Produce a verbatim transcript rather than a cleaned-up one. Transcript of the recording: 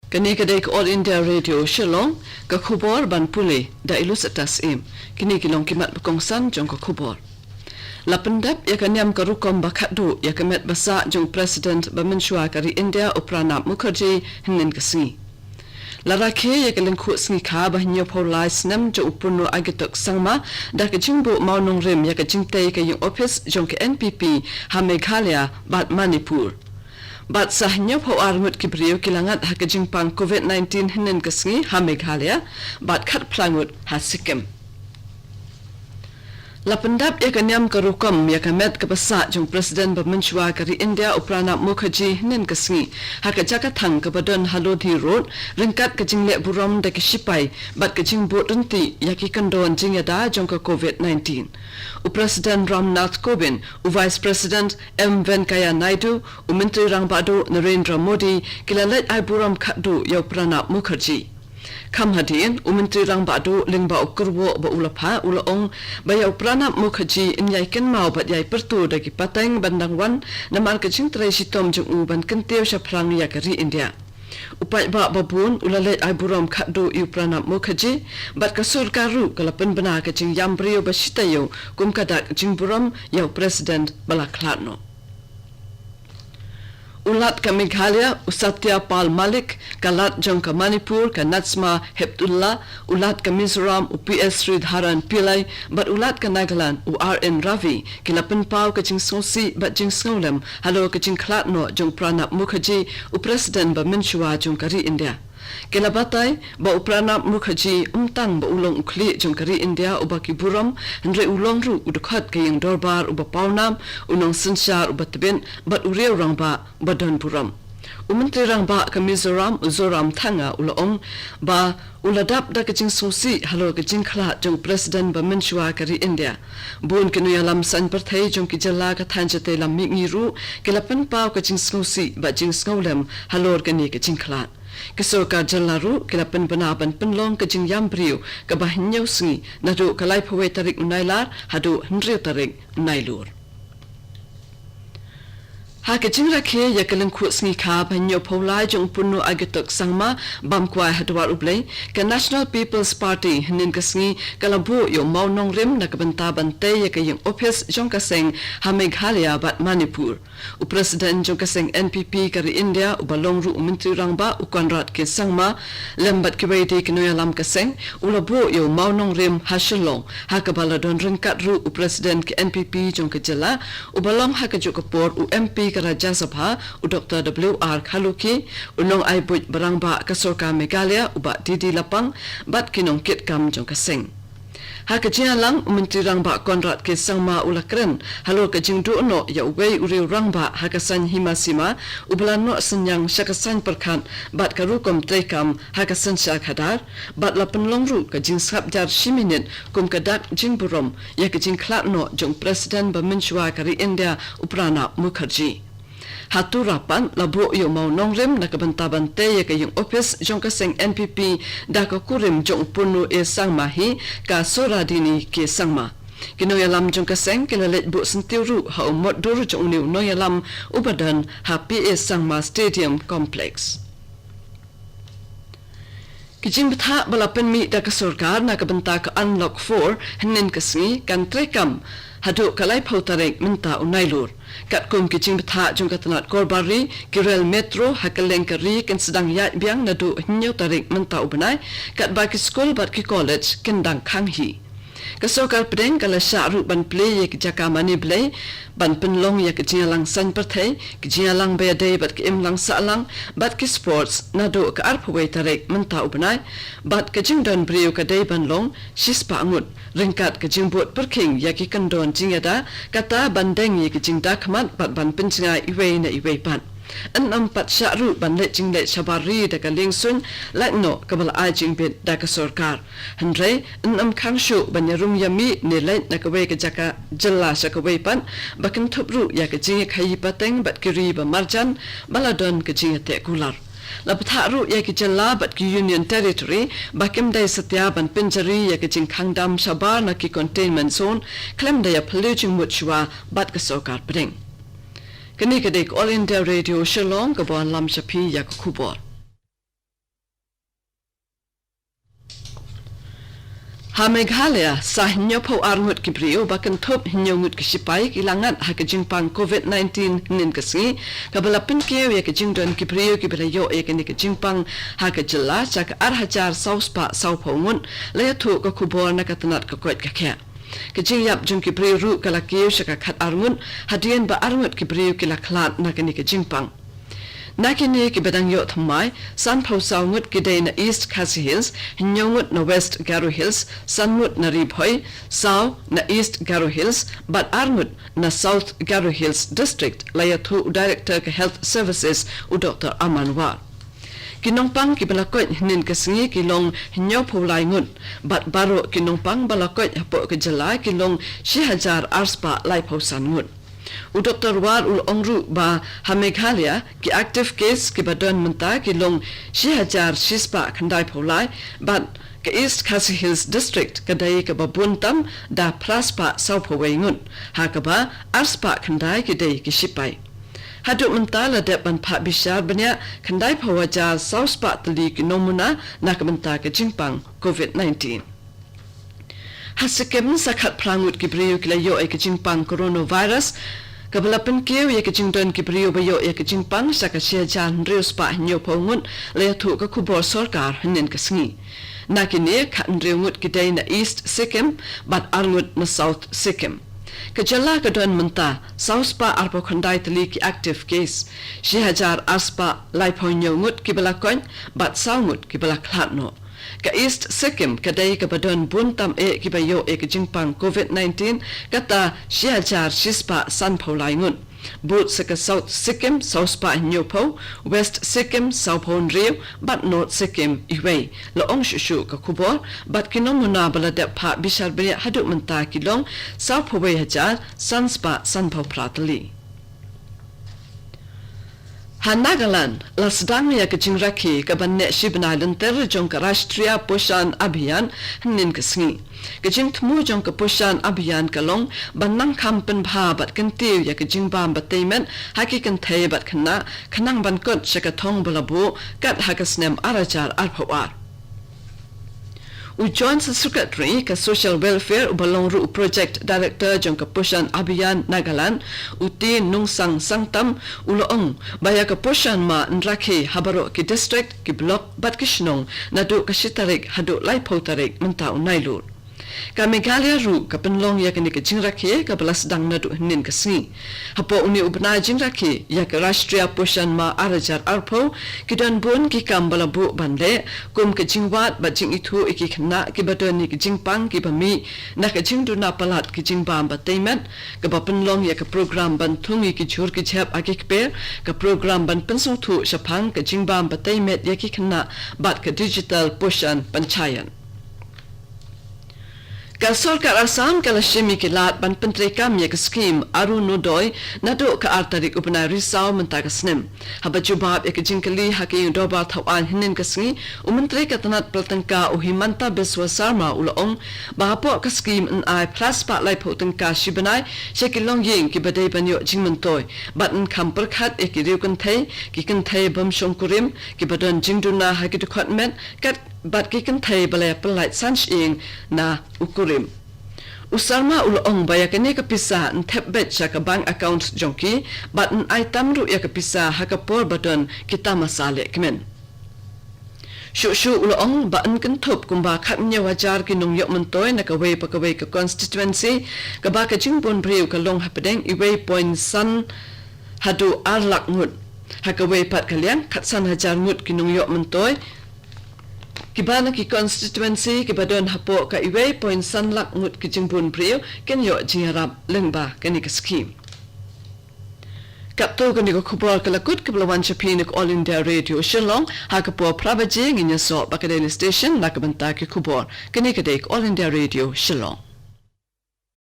Kane ka dei ka All India Radio Shillong, ka khubor ban pule da Ilusatas Im. Kine ki long ki mat ba kongsan jong ka khubor. La pyndep ïa ka niam ka rukom ba khatduh ïa ka met ba sah jong President ba mynshuwa ka ri India u Pranab Mukherjee hynnin ka sngi. La rakhe ïa ka lyngkhuh sngi kha ba hynñiewphew lai snem jong u Purno Agitok Sangma da ka jingbuh mawnongrim ïa ka jingtei ka ïing ophis jong ka N P P ha Meghalaya bad Manipur. Bad sa hynñiewphew ar ngut ki briew ki la ngat ha ka jingpang covid nineteen hynnin ka sngi ha Meghalaya bad khatphra ngut ha Sikkim. La pyndep ïa ka niam ka rukom ïa ka met ka ba sah jong President ba mynshuwa ka ri India u Pranab Mukherjee hynnin ka sngi ha ka jaka thang ka ba don ha Lodhi Road ryngkat ka jingleh burom da ki shipai bad ka jingbud ryntih ïa ki kyndon jingïada jong ka covid nineteen. U President Ram Nath Kovind, u Vice President M Venkaiah Naidu, u Myntri Rangbah Duh Narendra Modi ki la leit ai burom khatduh ïa u Pranab Mukherjee. Kham hadien, u Myntri Rangbah Duh lyngba u kyrwoh ba u la phah u la ong ba ïa u Pranab Mukherjee yn ïai kynmaw bad ïai pyrto da ki pateng ban dang wan namar ka jingtrei shitom jong u ban kyntiew shaphrang ïa ka ri India. U paidbah ba bun u la leit ai burom khatduh ïa u Pranab Mukherjee bad ka sorkar ruh ka la pynbna ka jingïam briew ba shi taïew kum ka dak jingburom ïa u President ba la khlad noh. U Lat ka Meghalaya, u Satya Pal Malik, ka Lat jong ka Manipur, ka Najma Heptulla, u Lat ka Mizoram, u P S Sridharan Pillai, bad u Lat ka Nagaland, u R N Ravi, ki la pynpaw ka jingsngewsih bad jingsngewlem halor ka jingkhlad noh jong Pranab Mukherjee, u President ba mynshuwa jong ka ri India. Ki la batai ba u Pranab Mukherjee ym tang ba u long u khlieh jong ka ri India uba ki burom, hynrei u long ruh u dkhot ka ïing dorbar uba pawnam, u nongsynshar uba tbit bad u riew rangbah ba don burom. U Myntri Rangbah ka Mizoram, u Zoramthanga, u la ong ba u la dap da ka jingsngewsih halor ka jingkhlad jong u President ba mynshuwa ka ri India. Bun ki nongïalam saiñ pyrthei jong ki jylla ka thaiñ shatei lam mihngi ruh ki la pynpaw ka jingsngewsih bad jingsngewlem halor kane ka jingkhlad. Ki sorkar jylla ruh ki la pynbna ban pynlong ka jingïam briew kaba hynñiew sngi naduh ka laiphew wei tarik u Nailar haduh hynriew tarik u Nailur. Ha ka jingrakhe ïa ka lyngkhuh sngi kha ba hynñiewphew lai jong u Purno Agitok Sangma bam kwai ha dwar U Blei, ka National People's Party hynnin ka sngi ka la buh ïa u mawnongrim na ka bynta ban tei ïa ka ïing ophis jong ka seng ha Meghalaya bad Manipur. U President jong ka seng N P P ka ri India uba long ruh u Myntri Rangbah u Conrad K Sangma lem bad kiwei de ki nongïalam ka seng u la buh ïa u mawnongrim ha Shillong ha kaba la don ryngkat ruh u President ka N P P jong ka jylla uba long ha kajuh ka por u M P ka Rajya Sabha u Doctor W R Kharlukhi, u nongai buit ba rangbah ka sorkar Meghalaya u Bah D D Lapang bad ki nongkitkam jong ka seng. Ha ka jingïalang u Myntri Rangbah Conrad K Sangma u la kren halor ka jingduh noh ïa uwei u riew rangbah ha ka saiñ hima sima uba la noh synñiang sha ka saiñ pyrkhat bad ka rukom treikam ha ka synshar khadar bad la pynlong ruh ka jingsngap jar shi minit kum ka dak jingburom ïa ka jingkhlad noh jong u President ba mynshuwa ka ri India u Pranab Mukherjee. Ha Tura pat la buh ïa u mawnongrim na ka bynta ban tei ïa ka ïing ophis jong ka seng N P P da ka kurim jong u Purno A Sangma hi ka Soradini K Sangma. Ki nongïalam jong ka seng ki la leit buh syntiew ruh ha u mot dur jong une u nongïalam uba don ha P A Sangma Stadium Complex. Ki jingbthah ba la pynmih da ka sorkar na ka bynta ka Unlock four hynnin ka sngi kan treikam haduh ka laiphew tarik mynta u Nailur. Katkum ki jingbthah jong ka tnat Korbar Ri, ki rel metro ha kylleng ka ri kin sdang ïaid biang naduh hynñiew tarik mynta u bnai, katba ki skul bad ki college kin dang khang hi. Ka sorkar pdeng ka la shah ruh ban plie ïa ki jaka mane blei ban pynlong ïa ka jingïalang saiñ pyrthei, ka jingïalang ba ïadei bad ka imlang sahlang bad ki sports naduh ka arphew wei tarik mynta u bnai, bad ka jingdon briew ka dei ban long shispah ngut ryngkat ka jingbud pyrkhing ïa ki kyndon jingïada, kata ban deng ïa ki jingdakhmat bad ban pynjngai iwei na iwei pat. Yn ym pat shah ruh ban leit jingleit shabar ri da ka liengsuiñ lait noh kaba la ai jingbit da ka sorkar. Hynrei yn ym khang shuh ban ïarung ïamih ne leit na kawei ka jaka jylla sha kawei pat, ba kynthup ruh ïa ka jingïakhaïi pateng bad ki ri ba marjan ba la don ka jingïateh kular. La bthah ruh ïa ki jylla bad ki Union Territory ba kim dei satia ban pynjari ïa ka jingkhang dam shabar na ki containment zone khlem da ïaphylliew jingmut shuwa bad ka sorkar pdeng. Kane ka dei ka All India Radio Shillong kaba wanlam sha phi ïa ka khubor. Ha Meghalaya, sa hynñiewphew ar ngut ki briew ba kynthup hynñiew ngut ki shipai ki la ngat ha ka jingpang covid nineteen hynnin ka sngi, kaba la pynkiew ïa ka jingdon ki briew kiba la ïoh ïa kane ka jingpang ha ka jylla sha ka ar hajar saw spah sawphew ngut, la ïathuh ka khubor na ka tnat ka koit ka khiah. Ka jingïap jong ki briew ruh ka la kiew sha ka khat ar ngut, hadien ba ar ngut ki briew ki la khlad na kane ka jingpang. Na kine kiba dang ïoh thymmai, sanphew saw ngut ki dei na East Khasi Hills, hynñiew ngut na West Garo Hills, san ngut na Ri Bhoi, saw na East Garo Hills, bad ar ngut na South Garo Hills District, la ïathuh u Director ka Health Services, u Doctor Aman War. Ki nongpang kiba la koit hynnin ka sngi ki long hynñiewphew lai ngut, bad baroh ki nongpang ba la koit hapoh ka jylla ki long shi hajar ar spah laiphew san ngut. U Doctor War u la ong ruh ba ha Meghalaya ki active case kiba don mynta ki long shi hajar shi spah khyndaiphew lai, bad ka East Khasi Hills District ka dei kaba bun tam da phra spah sawphew wei ngut, ha kaba ar spah khyndai ki dei ki shipai. Haduh mynta la dep ban phah bishar bniah khyndaiphew hajar saw spah tylli ki nomuna na ka bynta ka jingpang covid nineteen. Ha Sikkim, sa khatphra ngut ki briew ki la ïoh ïa ka jingpang coronavirus, kaba la pynkiew ïa ka jingdon ki briew ba ïoh ïa ka jingpang sha ka shi hajar hynriew spah hynñiewphew ngut, la ïathuh ka khubor sorkar hynnin ka sngi. Na kine, khathynriew ngut ki dei na East Sikkim, bad ar ngut na South Sikkim. Ka jylla ka don mynta saw spah arphew khyndai tylli ki active case, shi hajar ar spah laiphew hynñiew ngut kiba la koit, bad saw ngut kiba la khlad noh. Ka East Sikkim ka dei kaba don bun tam eh kiba ïoh ïa ka jingpang covid nineteen, kata shi hajar shi spah sanphew lai ngut. Bud sa ka South Sikkim saw spah hynñiewphew, West Sikkim sawphew hynriew, bad North Sikkim iwei, la ong shuh shuh ka khubor, bad ki nomuna ba la dep phah bishar bniah haduh mynta ki long sawphew wei hajar san spah sanphew phra tylli. Ha Nagaland, la sdang ïa ka jingrakhe kaban neh shi bnai lynter jong ka Rashtriya Poshan Abhiyan hynnin ka sngi. Ka jingthmu jong ka Poshan Abhiyan ka long ban nang kham pynbha bad kyntiew ïa ka jingbam ba tei met ha ki kynthei bad khynnah, khnang ban kot sha ka thong ba la buh kat ha ka snem ar hajar arphew ar. U Joint Secretary ka Social Welfare uba long ruh u Project Director jong ka Poshan Abhiyan Nagaland, u T Nungsang Sangtam, u la ong ba ïa ka Poshan Maah yn rakhe ha baroh ki district, ki block bad ki shnong naduh ka shi tarik haduh laiphew tarik mynta u Nailur. Ka Meghalaya ruh ka pynlong ïa kane ka jingrakhe kaba la sdang naduh hynnin ka sngi. Hapoh une u bnai jingrakhe ïa ka Rashtriya Poshan Maah ar hajar arphew, ki don bun ki kam ba la buh ban leh, kum ka jingwad bad jingithuh ïa ki khynnah kiba don ïa ki jingpang kiba mih na ka jingduna palat ki jingbam ba tei met, kaba pynlong ïa ka program ban thung ïa ki jhur ki jhep ha ki kper, ka program ban pynsngewthuh shaphang ka jingbam ba tei met ïa ki khynnah, bad ka Digital Poshan Panchayat. Ka sorkar Assam ka la shim ïa ki lad ban pyntreikam ïa ka skhim Arunodoi naduh ka ar tarik u bnai Risaw mynta ka snem. Haba jubab ïa ka jingkylli ha ka ïing dorbar thaw aiñ hynnin ka sngi, u Myntri ka tnat pla tyngka u Himanta Biswa Sarma u la ong ba hapoh ka skhim yn ai phra spah laiphew tyngka shi bnai sha ki longïing kiba dei ban ïoh jingmyntoi, bad yn kham pyrkhat ïa ki riew kynthei, ki kynthei bym shongkurim, kiba don jingduna ha ki dkhot met, kat bad ki kynthei ba la ïa pynlait san shyieng na u kurim. U Sarma u la ong ba ïa kane ka pisa yn thep beit sha ka bank account jong ki, bad yn ai tam ruh ïa ka pisa ha ka por ba don ki tamasa lehkmen. Shuh shuh u la ong ba yn kynthup kumba khathynñiew hajar ki nongïoh myntoi na kawei pa kawei ka constituency, kaba ka jingbun briew ka long hapdeng iwei point san haduh ar lak ngut. Ha kawei pat ka liang, khatsan hajar ngut ki nongïoh myntoi kiba na ki constituency kiba don hapoh ka iwei point san lak ngut ki jingbun briew kin ïoh jingïarap lyngba kane ka skhim. Katto kane ka khubor ka la kut kaba la wan sha phi na ka All India Radio Shillong, ha ka por phra baje ngin ïasoh bad ka Delhi Station na ka bynta ki khubor. Kane ka dei ka All India Radio Shillong.